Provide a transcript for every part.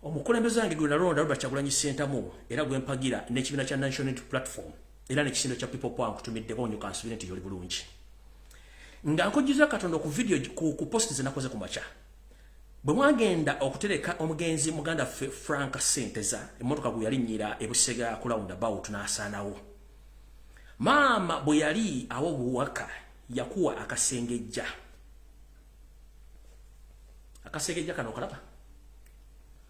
Omukulembeze wange gwe nalonda, Robert Kyagulanyi Ssentamu, era gwe mpagira n'ekibiina kya National Unity Platform era n'ekisindo kya People Power, nkutumiddeko nnyo. Kansubire nti yoli bulungi. Nga nkujjuza Katonda ku video ku post ze nakoze ku makya, bwe mwagenda okutereka omugenzi muganda ffe Frank Senteza, emmotoka gwe yalinnyira ebusega ku roundabout n'asaanawo. Maama bwe yali awo buwaka yakuwa akasengejja. Akasengejja kano okalaba?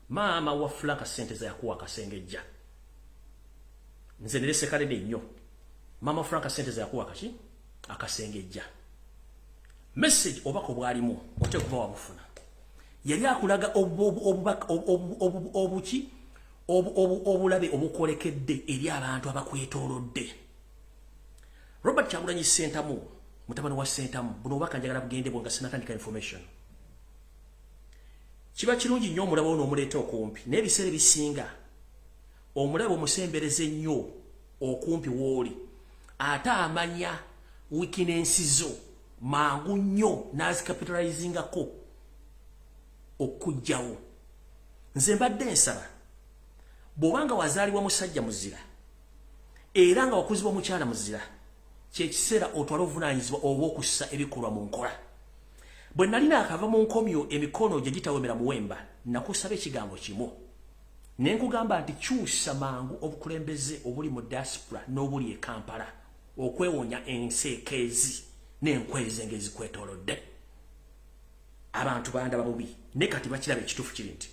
Maama wa Frank Senteza yakuwa akasengejja. Nze nerese kanene nnyo. Maama Frank Senteza yakuwa kaki? Akasengejja. Message obako bwalimu ote kuba wabufuna, yali akulaga obuki obulabe obukwolekedde eri abantu abakwetoolodde. Robert Kyagulanyi Ssentamu, mutabani wa Ssentamu, buno obubaka njagala bugende bwe nga sinatandika information. Kiba kirungi nnyo omulabe ono omuleeta okumpi, naye ebiseera ebisinga omulabe omusembereze nnyo okumpi w'oli, ate amanya weakness zo mangu nnyo n'azicapitalizingako okuggyawo. Nze mbadde nsaba, bw'obanga wazaalibwa musajja muzira era nga wakuzibwa mukyala muzira, kyekiseera otwale obuvunaanyizibwa oba okussa ebikolwa mu nkola. Bwe nalina akava mu nkomyo, emikono gye gitawemera muwemba, nakusaba ekigambo kimu ne nkugamba nti kyusa mangu obukulembeze obuli mu diaspora n'obuli e Kampala okwewonya enseekeezi n'enkwezi ng'ezikwetoolodde. Abantu bandaba bubi, ne kati bakiraba. Ekituufu kiri nti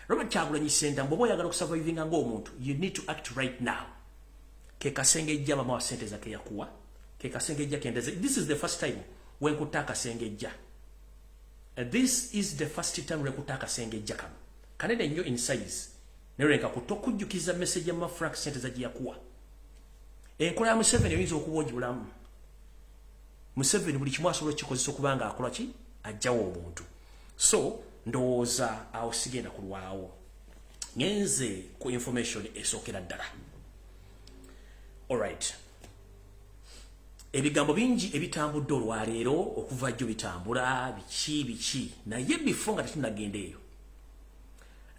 Robert Kyagulanyi Ssentamu, bw'oba oyagala okusurvivinga ng'omuntu, you need to act right now. Ke kasengejja mama wa Senteza ke yakuwa, ke kasengejja kendeze. This is the first time wenkutta akasengejja. This is the first time lwekutta akasengejja kano, kanene nnyo in size, naye lwenka kutokujjukiza message ya Frank Senteza gye yakuwa. Enkola ya Museveni oyinza okuba ogibulamu. Museveni buli kimu asobola okukikozesa okuba nga akola ki? Ajjawo omuntu. So ndowooza awo sigenda kulwawo, ngenze ku information esookera ddala. Alright, ebigambo bingi ebitambudde olwaleero, okuva jjo bitambula biki biki, naye bifo nga tetunagenda eyo,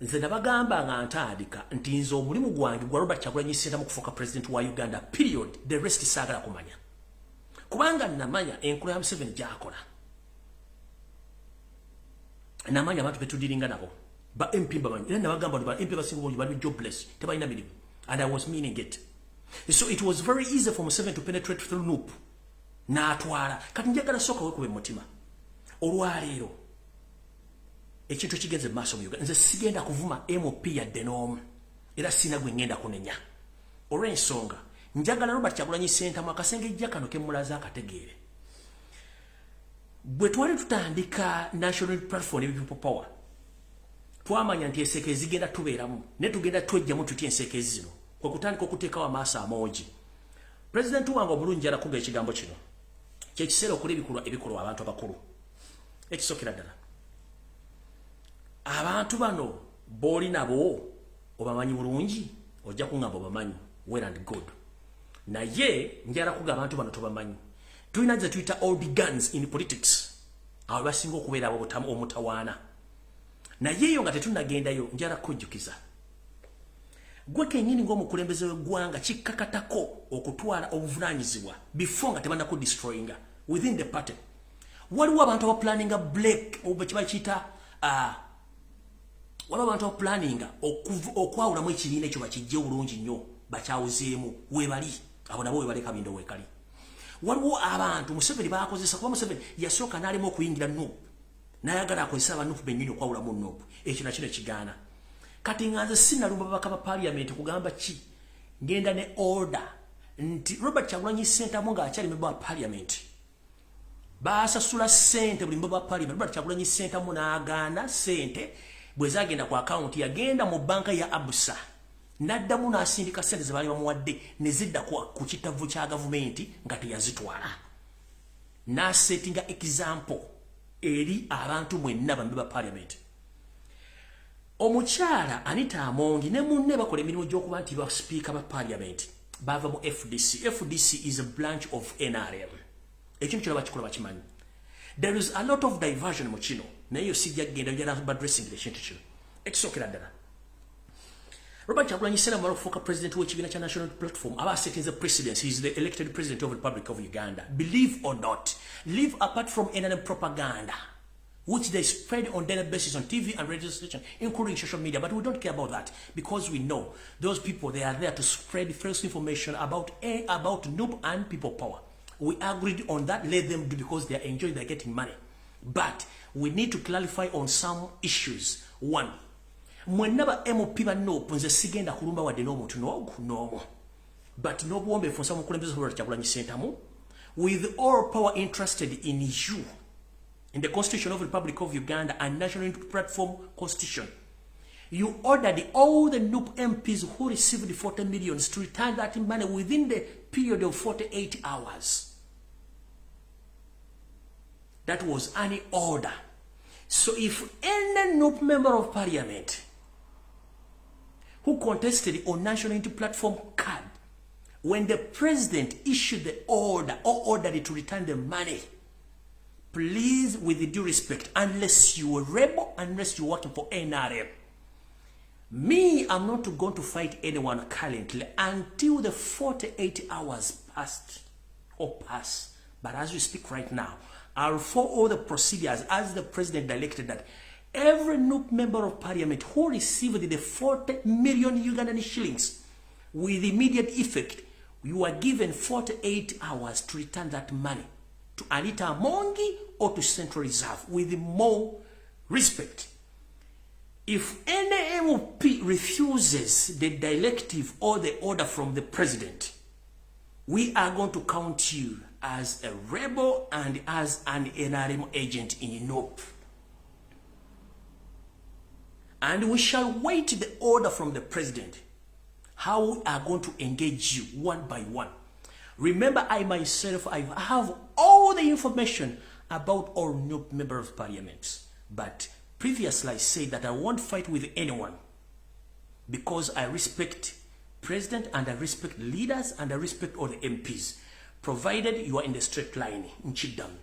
nze nabagamba nga ntandika nti nze omulimu gwange gwa Robert Kyagulanyi Ssentamu kufuuka president wa Uganda, period. The rest saagala kumanya, kubanga namanya enkola ya Museveni gyakola, namanya abantu betudiringa nabo ba MP bamanyi, era nabagamba nti ba MP basinga obungi bali jobless, tebalina mirimu, and I was meaning it. So it was very easy for Museveni to penetrate through NUP n'atwala. Kati njagala sooka wekuba emutima. Olwaleero ekintu kigenze mu maaso mu Uganda, nze sigenda kuvuma MP yadde n'omu, era sina gwe ngenda kunenya, olw'ensonga njagala Robert Kyagulanyi Ssentamu akasengejja kano kemulaze akategeere. Bwe twali tutandika National Platform ne People Power, twamanya nti enseeke ezigenda tubeeramu, naye tugenda twejjamu tutya enseeke zino? Kwe kutandika okuteekawo amaaso amoogi. Pulezidenti wange omulungi alakuga ekigambo kino, kyekiseera okola ebikolwa ebikolwa abantu abakulu. Ekisookera ddala, abantu bano booli nabo obamanyi bulungi, ojja kuŋŋamba obamanyi, well and good, naye njala kuga abantu bano tobamanyi. Tulina ze tuyita old guns in politics, abo basinga okubeera abo omutawaana. Naye eyo nga tetunagendayo, njala kujjukiza gwe kenyini ng'omukulembeze w'eggwanga, kikkakatako okutwala obuvunaanyizibwa before nga tebannakudestroyinga within the party. Waliwo abantu abaplaninga break, kiba kiyita waliwo abantu abaplaninga okwawulamu ekibiina ekyo, bakijje obulungi nnyo, bakyawuzeemu. Webali abo nabo webali kabindo wekali. Waliwo abantu Museveni bakozesa, kuba Museveni yasooka n'alema okuyingira NUP, n'ayagala akozesa aba NUP bennyini okwawulamu NUP. Ekyo nakino kigaana. Kati nga nze sinalumba babaka ba parliament kugamba ki, ngenda ne order nti Robert Kyagulanyi Ssentamu ng'akyali member wa parliament, basasula ssente buli member wa parliament. Robert Kyagulanyi Ssentamu n'agaana ssente. Bwe zagenda ku akawunti, yagenda mu banka ya Abusa n'addamu n'asindika ssente ze baali bamuwadde ne zidda ku kitavu kya gavumenti nga teyazitwala, n'asettinga example eri abantu mwenna bambi ba parliament. Omukyala Anita Amongi ne munne bakola emirimu gy'okuba nti ba speaker ba parliament, bava mu FDC. FDC is a branch of NRM. Ekintu kyona bakikola bakimanyi. There is a lot of diversion mu kino, naye yo sijja kugenda, njala ba addressing ekintu kino. Ekisookera ddala, Robert Kyagulanyi Ssentamu okufuuka president w'ekibiina kya National Platform aba setting the precedence. He is the elected president of the Republic of Uganda. Believe or not, live apart from NRM propaganda which they spread on daily basis on TV and radio station, including social media. But we don't care about that because we know those people, they are there to spread false information about NUP and people power. We agreed on that. Let them do because they are enjoying, they're getting money. But we need to clarify on some issues. One, mwenna ba MP ba NUP, nze sigenda kulumba wadde n'omuntu n'ogu n'omu, but n'obuwombeefu nsaba omukulembeze Robert Kyagulanyi Ssentamu, with all power interested in you in the Constitution of the Republic of Uganda and National Unity Platform Constitution, you ordered all the NUP MPs who received 40 millions to return that money within the period of 48 hours. That was an order. So if any NUP member of parliament who contested on National Unity Platform card, when the president issued the order or ordered to return the money, please, with due respect, unless you are rebel, unless you're working for NRM, me, I'm not going to fight anyone currently until the 48 hours passed or pass. But as we speak right now, I'll follow all the procedures as the president directed that every NUP member of parliament who received the 40 million Ugandan shillings with immediate effect, you are given 48 hours to return that money to Anita Amongi or to Central Reserve with more respect. If any MP refuses the directive or the order from the president, we are going to count you as a rebel and as an NRM agent in NUP. And we shall wait the order from the president, how we are going to engage you one by one. Remember, I myself, I have all the information about all new member of parliament. But previously I said that I won't fight with anyone because I respect president and I respect leaders and I respect all the MPs, provided you are in the straight line. Nkiddamu.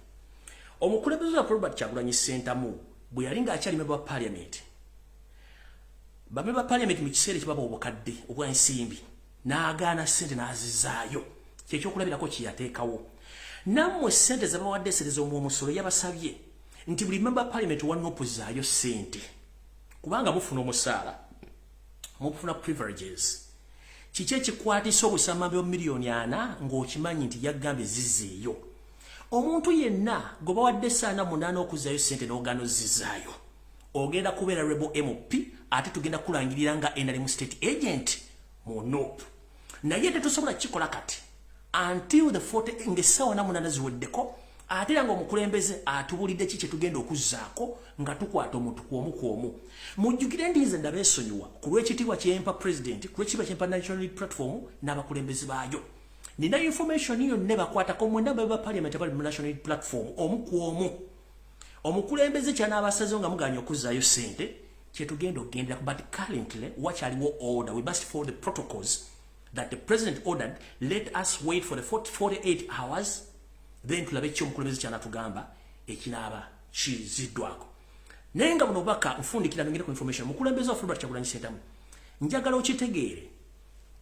Omukulembeze wa Robert Kyagulanyi Ssentamu bwe yali ng'akyali member wa parliament, bamemba parliament mu kiseera ekibaba obukadde obw'ensimbi n'agaana ssente n'azizaayo, kyekyokulabirako kye yateekawo. Nammwe ssente zebawadde, ssente z'omuomusolo, yabasabye nti buli member parliament wa NUP zaayo ssente kubanga mufuna omusaala, mufuna privileges. Kiki ekikwatisa obusamambe bwa miliyoni 40 ng'okimanyi nti yagambye zizeeyo? Omuntu yenna gwe bawadde saana 8 okuzaayo ssente n'ogaana ozizaayo, ogenda kubeera rebel MP, ate tugenda kulangirira nga NRM state agent mu NUP. Naye tetusobola kikola kati until the 40 ng'essaawa 48 ziweddeko, ate era ng'omukulembeze atubulidde ki kyetugenda okuzzaako nga tukwata omuntu kwomu kwomu. Mujjukire nti nze ndabeesonyiwa ku lw'ekitiibwa kyempa president, ku lw'ekitiibwa kyempa National Platform n'abakulembeze baayo. Nina information yonna bakwatako mwenda ba parliament abali mu National Platform omu ku omu. Omukulembeze kyanaabasazeho nga muganya okuzzaayo ssente, kyetugenda okugendera. But currently wakyaliwo order. We must follow the protocols that the president ordered. Let us wait for the 48 hours, then tulabe ki omukulembeze kyanatugamba ekinaaba kiziddwako. Naye nga buno obubaka nfundikira nongere ku information, omukulembeze waffe Robert Kyagulanyi Ssentamu, njagala okitegeere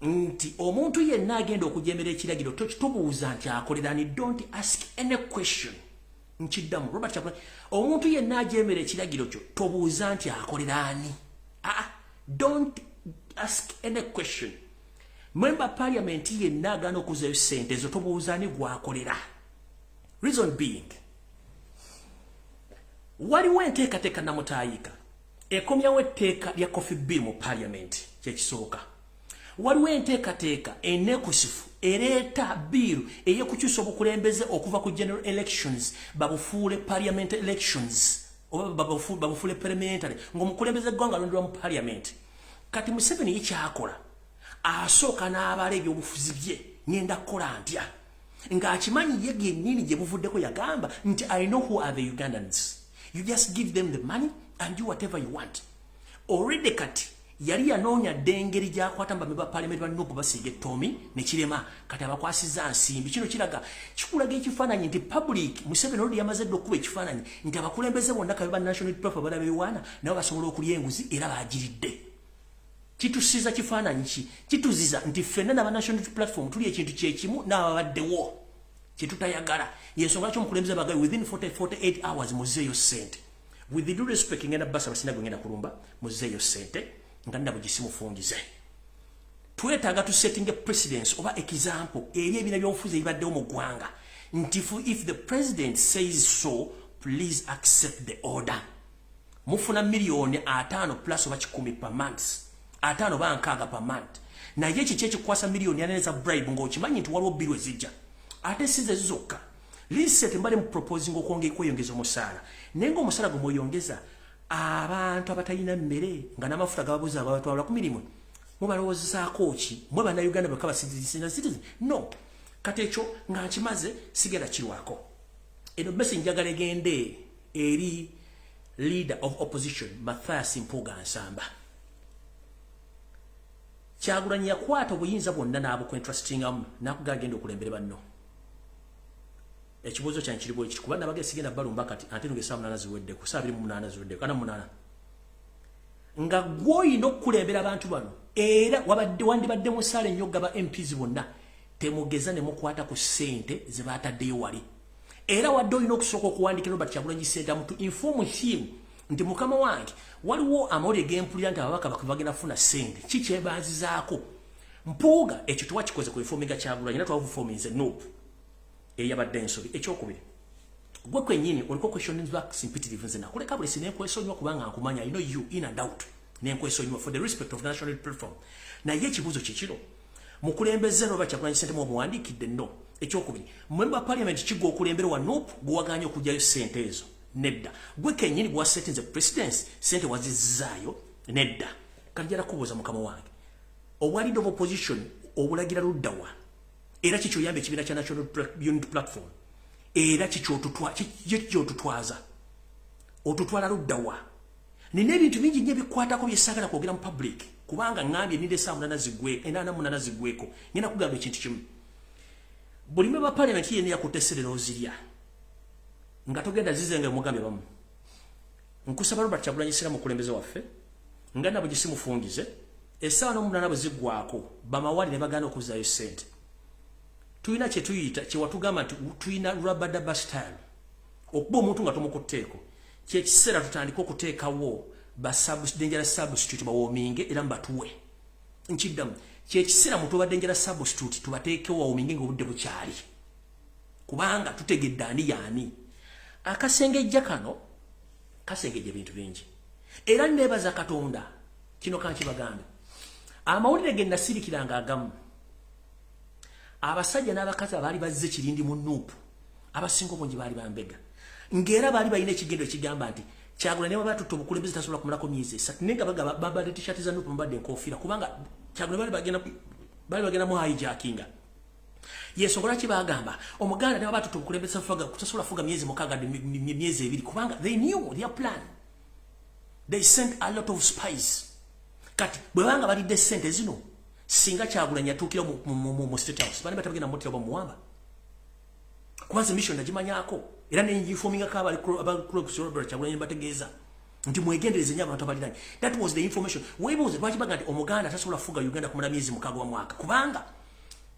nti omuntu yenna agenda okujemera ekiragiro, tokitubuuza nti akolerani. Don't ask any question. Nkiddamu, Robert Kyagulanyi, omuntu yenna ajemera ekiragiro kyo, tobuuza nti akolerani. Ah, don't ask any question. Member parliament yenna agaana okuzayo sente ezo, tobuuza ani gwakolera. Reason being, waliwo enteekateeka namutaayika ekomyawo etteeka lya coffee bill mu parliament, kyekisooka. Waliwo enteekateeka enekusifu ereeta bill ey'okukyusa obukulembeze okuva ku general elections babufuule parliament elections oba babufuule parliamentary, ng'omukulembeze eggwanga alondebwa mu parliament. Kati Museveni ye kyakola, asooka n'abala ebyobufuzi bye, ngenda kukola ntya, ng'akimanyi ye gennyini gye buvuddeko yagamba nti, "I know who are the Ugandans. You just give them the money and do whatever you want." Already kati yali yanoonya dda engeri gy'akwata mu ba parliament ba NUP basiiga ettoomi nekirema. Kati abakwasiza nsimbi. Kino kiraga, kikulaga ekifaananyi nti public Museveni oludi yamaze dda okukuba ekifaananyi nti abakulembeze bonna kabe ba National Platform balabewaana nabo basobola okulya enguzi era bagiridde. Kitusiza kifaananyi ki? Kituziza nti ffenna naba National Platform tuli ekintu kyekimu n'ababaddewo kyetutayagala. Yensonga lwaki omukulembeze bagaye within 40, 48 hours muzeeyo ssente. With the due respect, ngenda basaba, sina gwe ngenda kulumba, muzeeyo ssente nga nna bugisimufungize. Twetaaga tu setting a precedence oba example eri ebina byobufuzi ebibaddewo mu ggwanga nti if the president says so, please accept the order. Mufuna 5 miliyoni plus oba 100 per month, 50 ba 60 per month, naye kiki ekikwasa 4 miliyoni za bribe ng'okimanyi nti waliwo bill ezijja, ate size zokka? Reset mbale mu proposing okwongera kweyongeza omusaala, naye ng'omusaala gwe mweyongeza abantu abatalina mmere nga n'amafuta gababuza ababatwala ku mirimu, mubalowoozaako ki mwe Bannayuganda bweka citizen? No, kati ekyo nga nkimaze, sigenda kirwako. Eno message njagala egende eri leader of opposition Mathias Mpuuga Nsamba. Kyagulanyi yakwata obuyinza bwonna n'abuku-entrustingamu n'akuga agenda okulembere banno. Ekibuuzo kyange kiri bwekiti, kuba nabage sigenda balumba kati ate nge essaawa 8 ziwedde, ku saa 28 ziwedde, 48, nga gw'olina okukulembera abantu bano, era wabadde wandibadde musaale nnyo gaba MPs bonna temugeza ne mukwata ku ssente ze baataddeyo wali. Era wadde olina okusooka okuwandikira Robert Kyagulanyi Ssentamu to inform him nti mukama wange, waliwo amawulire gempulira nti ababaka bagenda kufuna ssente, kikyebanzizaako. Mpuuga, ekyo tewakikoze ku informinga Kyagulanyi, era twainforminze NUP, eyabadde ensobi. Ekyokubiri, gwe kwennyini oliko questions back simpitirivu. Nze nakuleka buli sinenkwesonyiwa kubanga nkumanya, I know you in and out, nenkwesonyiwa for the respect of national platform. Naye ekibuuzo kikiro, mukulembeze Robert Kyagulanyi Ssentamu omuwandiikidde? No. Ekyokubiri, member parliament kigwa okulembera wa NUP gwewaganye okugyayo ssente ezo? Nedda. Gwe kennyini gwasettinze precedence, ssente wazizaayo? Nedda. Kati njala kubuuza mukama wange, obwa leader of opposition obulagira luddawa? Era kikyoyamba ekibiina kya National Unity Platform? Era kikyotutwaza, otutwala luddawa? Nina ebintu bingi nnyo ebikwatako byesaagala kwogera mu public, kubanga ŋŋambye ninde essaawa 8 ziggwe, 88 ziggweko. Ngenda kugamba ekintu kimu: buli member parliament yenna yakutte essere n'ozirya nga togenda zizenga mugambye bamu. Nkusaba Robert Kyagulanyi Ssentamu, mukulembeze waffe, nga nabo gisimufungize, essaawa n'omunaana bwe ziggwako bamawali ne bagaana okuzaayo ssente, tulina kye tuyita kyewatugamba nti tulina rabadaba style okuba omuntu nga tomukutteeko. Kyekiseera tutandike okuteekawo ba dangerous substitute bawominge era mbatuwe. Nkiddamu, kyekiseera mutuba dangerous substitute tubateekewo bawominge nga obudde bukyali, kubanga tutegedde ani yaani. Akasengejja kano kasengejja ebintu bingi, era neebaza Katonda. Kino kankibagambe, amawulire ge nasirikiranga agamu, abasajja n'abakazi abaali bazze kirindi mu NUP, abasinga obungi baali bambega, ng'era baali balina ekigendo ekigamba nti Kyagulanyi ne baba tutta obukulembeze tasobola kumalako myezi 3, naye nga bagaba bambadde t-shirt za NUP, bambadde enkofiira, kubanga Kyagulanyi bali bagenda mu hijackinga. Yensonga lwaki bagamba Omuganda ne baba tutta obukulembeze tasobola fuga myezi 6, myezi 2, kubanga they knew their plan. They sent a lot of spies. Kati bwe banga balidde sente zino, singa Kyagulanyi atuukira mu State House, bani batabagenda mutira bamuwamba, kubanze mission nagimanyako era nenginformingako abali Kyagulanyi, bategeeza nti mwegendereze nnyo abantu abaliranye. That was the information. Weebuuze lwaki baga nti Omuganda tasobola fuga Uganda kumala myezi 6 wa mwaka, kubanga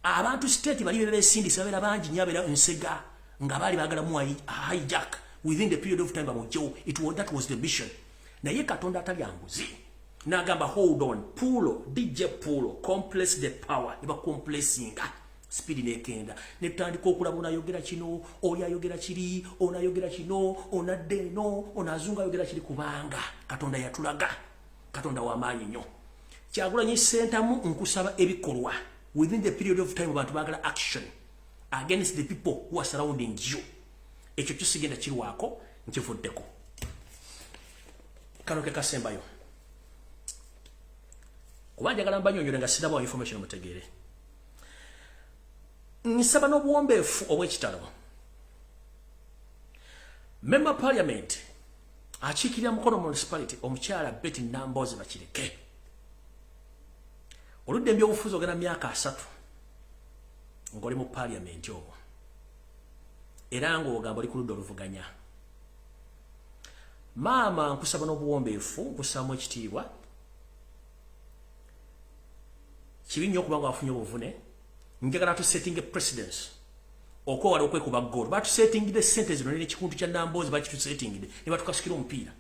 abantu state bali bebesindisa babeera bangi nnyo, abeera nsega nga baali baagala mu hijack within the period of time bamugyewo. That was the mission. Naye Katonda atalya nguzi n'agamba, "Hold on, pulo DJ pulo, compress the power." Ne bacompressinga speed nekenda, netutandika okulaba onayogera kino, oli ayogera kiri, onayogera kino, onadde eno, onazunga ayogera kiri, kubanga Katonda yatulaga. Katonda wamaanyi nnyo. Kyagulanyi Sentamu, nkusaba ebikolwa within the period of time. Abantu baagala action against the people who are surrounding you. Ekyo kisigenda kirwako, nkivuddeko. Kano ke kasembayo, kuba njagala mbanyonyole nga sirabawa information mutegeere. Nsaba n'obuwombeefu obw'ekitalo, member parliament akiikirira Mukono Municipality, omukyala Betty Nambozi Bakireke, oludde ebyobufuzi ogenda myaka 30 ng'oli mu parliament omwo, era ng'ogamba oli ku ludda oluvuganya. Maama, nkusaba n'obuwombeefu, nkusaamu ekitiibwa. Kibi nnyo okuba nga wafunye obuvune. Njagala tusettinge precedence okwewala okwekuba goal. Batusettingidde sente zino n'ekikuntu kya Nambooze, bakitusettingidde ne batukasukira omupiira.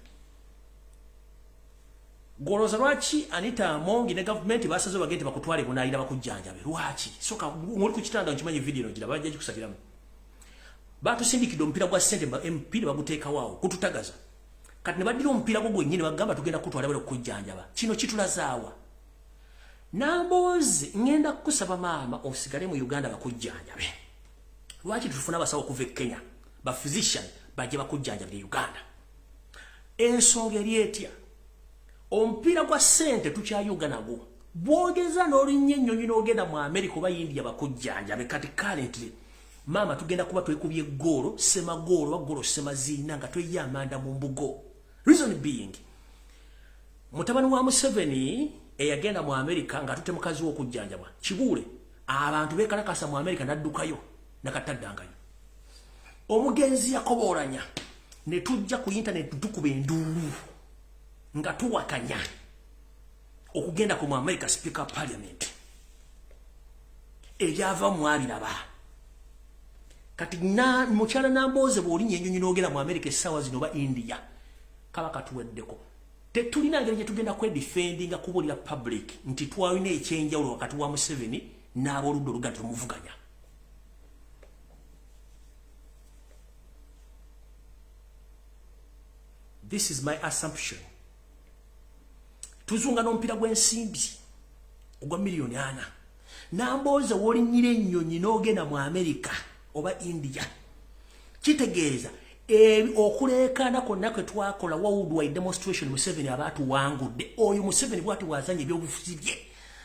Goloza lwaki Anita Amongi ne gavumenti basaze bagende bakutwale bunaayira bakujjanjabe? Lwaki? Soka ngoli ku kitanda, nkimanyi video eno gira bajja gikusabiramu. Batusindikidde omupiira gwa ssente, empiira baguteekawo awo kututagaza. Kati ne baddira omupiira gwo gwennyini, bagamba tugenda kutwala bale okujjanjaba. Kino kitulazaawa? Nambooze, ŋŋenda kukusaba maama osigale mu Uganda bakujjanjabe. Lwaki tutufuna abasawo okuva e Kenya, ba physician bajje bakujjanjabire Uganda? Ensonga eri etya? Omupiira gwa ssente tukyayuga nagwo. Bwogeza n'olinnya ennyonyi n'ogenda mu America oba India bakujjanjabe, kati currently maama tugenda kuba twekubye goolo semagoolo oba goolo semaziina nga tweyye amanda mu mbugo. Reason being, mutabani wa Museveni eyagenda mu America ng'atutte mukazi we okujjanjabwa Kibuule, abantu beekalakasa mu America, n'addukayo nakataddangayo. Omugenzi yakoboolanya ne tujja ku internet tukuba enduulu nga tuwakanya okugenda ku mu America speaker parliament. Ebyava mwabiraba. Kati na mukyala Nambooze, bw'olinnya ennyonyi n'ogenda mu America essaawa zino oba India, kaba katuweddeko. Tetulina ngeri gye tugenda kwedefendinga kubuulira public nti twalina ekyenjawulo wakati wa Museveni n'ab'oludda oluganda tumuvuganya. This is my assumption. Tuzunga n'omupiira gw'ensimbi ogwa 4,000,000. Nambooze, w'olinnyira ennyonyi n'ogenda mu America oba India, kitegeeza okuleekaana kwonna kwe twakola, worldwide demonstration, Museveni aba atuwangudde. Oyo Museveni bwati bwazanya ebyobufuzi bye,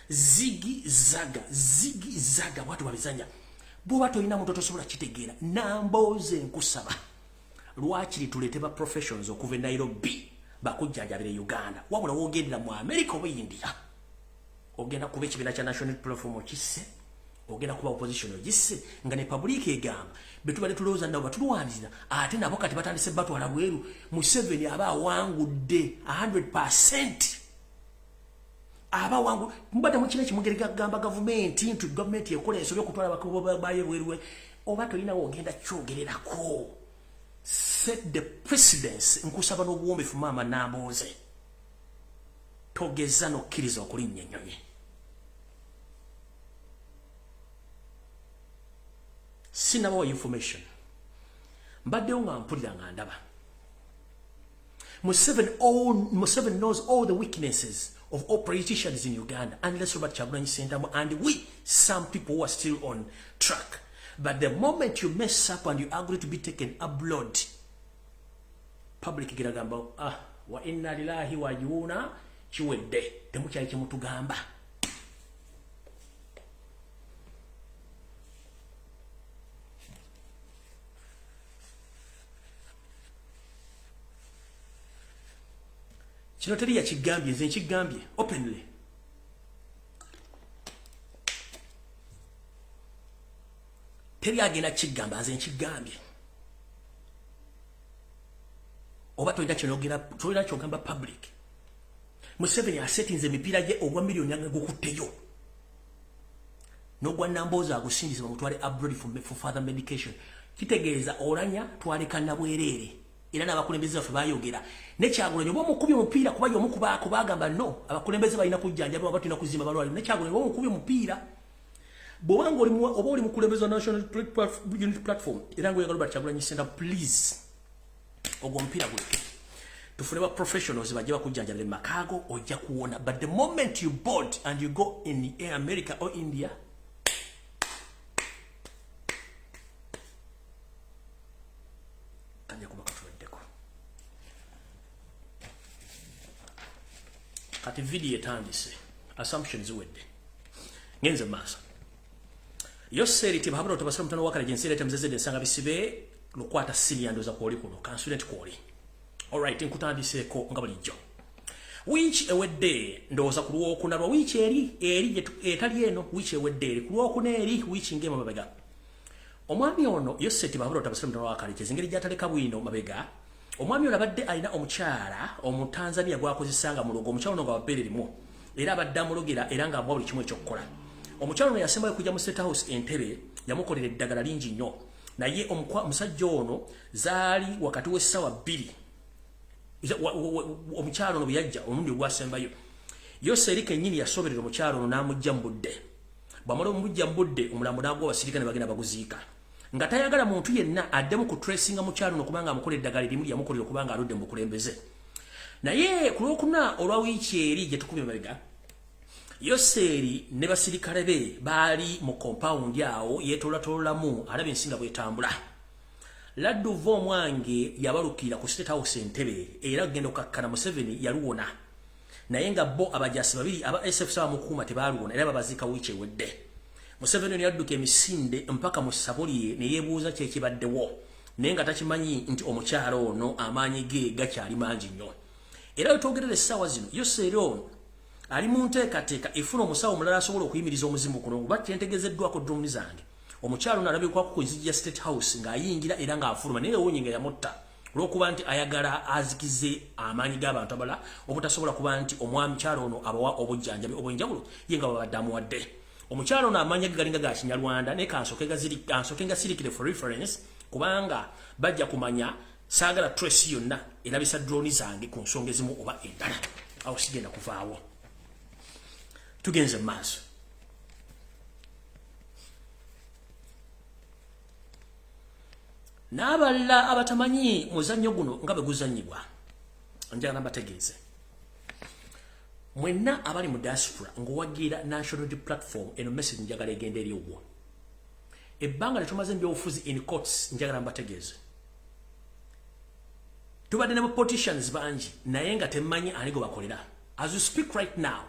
zigi zaga zigi zaga, bwati bwabizanya. Bwoba tolina muntu tosobola kitegeera. Nambooze, nkusaba lwakiri tuleete ba professions okuva e Nairobi bakujjanjabire Uganda. Wabula wogendera mu America oba India, ogenda kuba ekibiina kya National Platform okisse, ogenda kuba opposition ogisse, nga ne public egamba betubadde tulowooza nabo batulwanirira, ate nabo kati batandise batwala bweru. Museveni aba awangudde 100%, aba wangu. Mubadde mukina kimugereka kugamba gavumenti nti gavumenti ekola ensobi okutwala abakubo bayo bweru. Oba tolinawo ogenda kyogererako, set the precedence. Nkusaba n'obuwombefu maama Nambooze, togeza n'okkiriza okulinnya ennyonyi. Sinabawa information, mbaddewo nga mpulira nga ndaba. Museveni knows all the weaknesses of all politicians in Uganda, unless Robert Kyagulanyi Ssentamu and we, some people who are still on track. But the moment you mess up and you agree to be taken abroad, public giragamba, ah, wa inna lillahi wa yuna kiwedde, temukyali kyemutugamba. Kino teri yakigambye, nze nkigambye openly. Teri agenda kigamba, nze nkigambye. Oba tolina kyonogera, tolina kyogamba public, Museveni asetinze emipiira gye ogwa 4,000,000 gukutteyo n'ogwa Namboozi agusindize bamutwale abroad for further medication. Kitegeeza olanya twaleka nabwereere. Era n'abakulembeze baffe bayogera ne Kyagulanyi oba omukubi omupiira, kuba y'omukubaako bagamba no abakulembeze balina kujjanjaba oba tulina kuzimba balwaliro. Ne Kyagulanyi oba omukubi omupiira, bw'obanga oba oli mukulembeze wa National Unity Platform era nga oyagala Robert Kyagulanyi Ssentamu, please, ogwo omupiira guleke, tufune ba professionals bajje bakujjanjabire mu makaago, ojja kuwona. But the moment you board and you go in America or India, kajja kuba katuweddeko. Kati video etandise, assumption ziwedde, ngenze maaso. Yoseri tibahabula tubasira mutano wakale jensi leta mzeze ensanga bisibe lukwata senior, ndoza kwoli kuno kansulent kwoli. Alright, nkutandiseko nga bulijjo. Wiiki ewedde, ndowooza ku lwokuna lwa wiiki eri etali eno, wiiki ewedde eri ku lwokuna eri wiiki ng'emu mabega, omwami ono Yoseti Bahabula Tabasira mutano wakale kyezingeri gy'ataleka bwino mabega. Omwami ono abadde alina omukyala Omutanzania gwakozesanga mulogo. Omukyala ono nga wabbeere limu. Era abadde amulogera era ng'amuwa buli kimu ekyokukola. Omukyalo ono yasembayo kujja mu State House Entebe, yamukolera eddagala lingi nnyo, naye omusajja ono zaali wakati w'essaawa 2 omukyalo ono bwe yajja omulundi ogwasembayo. Yoseri kennyini yasoberera omukyalo ono n'amugja mu budde. Bw'amala omujja mu budde, omulambo n'agwa abasirikale ne bagenda baguziika, nga tayagala muntu yenna addemu ku tracinga mukyalo ono, kubanga amukola eddagala erimu lyamukolera okubanga aludde mu bukulembeze. Naye ku Lwokuna olwa wiiki eri gye tukubye mabega, Yoseeri ne basirikale be baali mu compound awo yeetolatololamu alaba ensi nga bwetambula. Ladduva omwange yabalukira ku State House Entebe, era kugenda okukakkana Museveni yaluwona, naye nga bo abajasi babiri aba SF bamukuuma tebaaluwona, era babaziika wiiki ewedde. Museveni ono yadduka emisinde mpaka mu ssabo lye ne yeebuuza kyekibaddewo, naye nga takimanyi nti omukyalo ono amaanyi ge gakyali mangi nnyo. Era wetwogerera essaawa zino, Yoseeri ono ali mu nteekateeka efuna omusawo omulala asobola okuyimiriza omuzimu guno, oba kyentegezeddwako drone zange. Omukyalo ono alabikwako ku nzigi ya State House ng'ayingira era ng'afuluma, naye ewonye nga yamutta olw'okuba nti ayagala azikize amaanyi g'abantu abalala obutasobola kuba nti omukyalo ono abawa obujjanjabi obw'enjawulo ye nga babadde amuwadde. Omukyalo ono amaanyi ge galinga ga Kinyarwanda, naye kansooke nga sirikire for reference, kubanga bajja kumanya saagala trace yonna erabisa drone zange ku nsonga ezimu oba endala. Awo sigenda kuvaawo, tugenze mu maaso. N'abalala abatamanyi muzannyo guno nga bwe guzannyibwa, njagala mbategeeze mwenna abali mu diaspora ng'owagira National Unity Platform, eno message njagala egenda eri ogwo. Ebbanga lyetumaze mu byobufuzi, in courts, njagala mbategeeze, tubadde ne politicians bangi, naye nga temmanyi ani gwe bakolera. As you speak right now,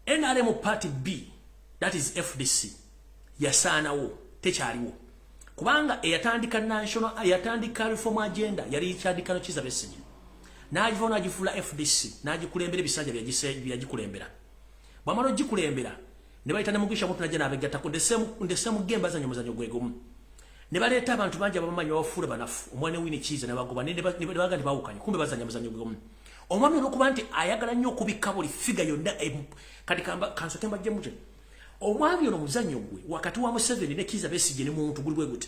NRM Party B, that is FDC, yasaanawo, tekyaliwo, kubanga eyatandika national, eyatandika reform agenda yali kyandikano Kiza Besigye, n'agivawo n'agifuula FDC, n'agikulembera ebisanja byagikulembera. Bwamala ogikulembera, ne bayita ne Mugisha Muntu najja n'abegattako, ndesemu gemba bazanya omuzanyo gwe gumu, ne baleeta abantu bangi abamanyi babafuula banafu, omwana Winnie Kiiza ne bagoba ne baga nti bawukanye, kumbe bazanya muzanyo gwe gumu. Omwami olwokuba nti ayagala nnyo okubikka buli figure yonna, kati kansoke mbajje mute omwami ono, muzannyo gwe wakati wa Museveni ne Kiiza Besigye ne muntu guli bwe guti.